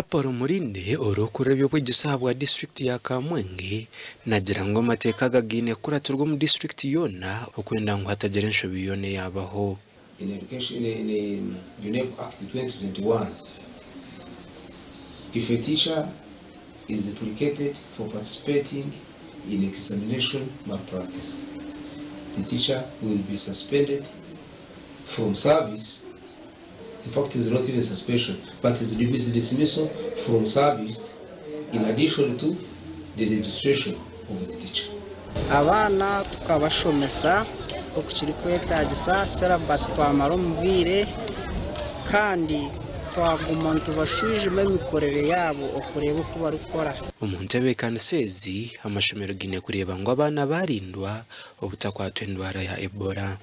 Apollo Murinde orikukurira eby'okwegyesa ahabwa disiturikiti ya Kamwenge naagira ngu amateeka aga gaine kukuratirwa omu disiturikiti yoona okwenda ngu hatagira enshobi yoona eyaabaho. In education in UNEB Act 2021, if a teacher is implicated for participating in examination malpractice, the teacher will be suspended from service In fact is not even suspension but is dismissal from service in addition to the registration of the teacher. Abaana tukabashomesa oku kirikwetaagisa, syllabus twamara omu bwire kandi twaguma nitubashwijuma emikorere yaabo okureeba oku barikukora. Omu ntebeekanisa ezi, amashomero gaine kureeba ngu abaana baarindwa obutakwatwa endwara ya Ebola.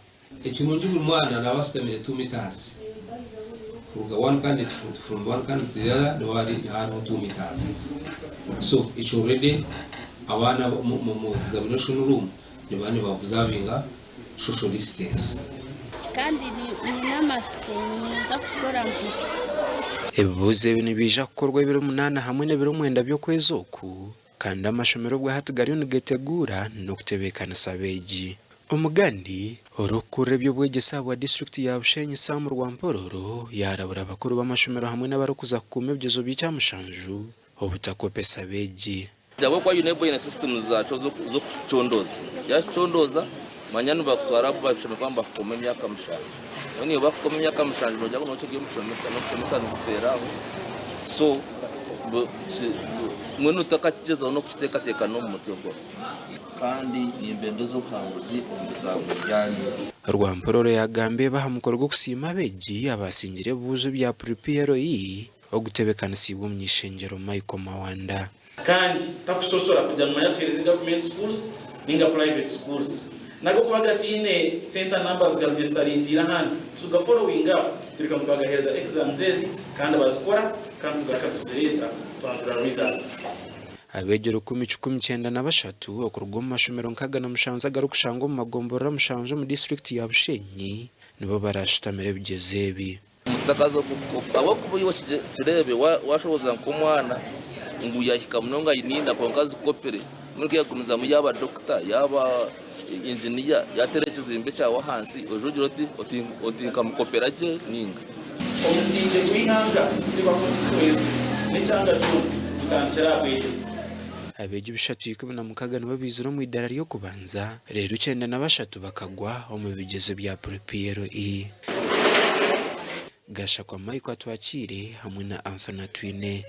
Ekirungi buri mwana naaba asitamire two metres kuruga one candidate from one candidate to the other niho hari hariho two metres so ekyo already abaana mu examination room nibaba niba observinga social distance. Kandi nyine amatsiko ngu ninza kukora mpike. Ebibuuzo ebi nibiija kukorwa ebiro munaana hamwe n'ebiro mwenda by'okwezi oku. Kandi amashomero obwahati gariyo nigeteguura n'okutebeekanisa abeegi. Omugandi orikukurira eby'obwegyese ahabwa disiturikiti ya Bushenyi Sam Rwampororo yaarabura abakuru b'amashomero hamwe n'abarikuza kukuuma ebigyezo by'ekyamushanju obutakopesa abeegi. Ahabw'okuba UNEB eine systems zaakyo z'okucondooza. Yaakicondooza, manya nibakutwara abu bashomire kuba nibakukoma emyaka mushanju. Mbwenu iwe bakukoma emyaka mushanju noogira ngu nooba okiri omushomesa, n'obushomesa nibufeera aho. So mbwenu otakakigyezaho n'okukiteekateeka n'omu mutwe gwawe. Kandi nimbendeza obuhanguzi omu bigambo byanyu. Rwampororo yaagamba ebi aha mukoro gw'okusiima abeegi abaasingire ebibuuzo bya Pre-PLE ogutebeekanisiibwe omuny'eishengyero Michael Mawanda. Kandi takusosora kugira ngu manya tuhereze government schools ninga private schools. Nago kuba gataine center numbers garegisitaringiire ahandi, tuga following up tureka ngu twagahereza exams ezi kandi bazikora kandi tugaruka tuzireeta twanjura results. Abeegi 1903 okuruga omu mashomero 67 agarikushangwa omu magomborora mushanju omu disiturikiti ya Bushenyi nibo baraashutamire ebigyezo ebi. Mutakaza okukopa ahabw'okuba iwe kireebe washoboza nk'omwana ngu yahika munonga aine enda kwonka azikopire mbwenu ku yagumizamu yaaba dokita yaaba inginiya yateera ekizimbe kyawe ahansi oije ogire oti oti nkamukopera gye ninga. Omusingye gw'eihanga omusingye gwa constituency n'ekyanga kyona gutandikira aha bwegyese. Abeegi 316 nibo baizire omu idaara ry'okubanza reero 93 bakagwa omu bigyezo bya Pre-PLE. Gashakwa Michael Atwakiire hamwe na Anthony Atwine.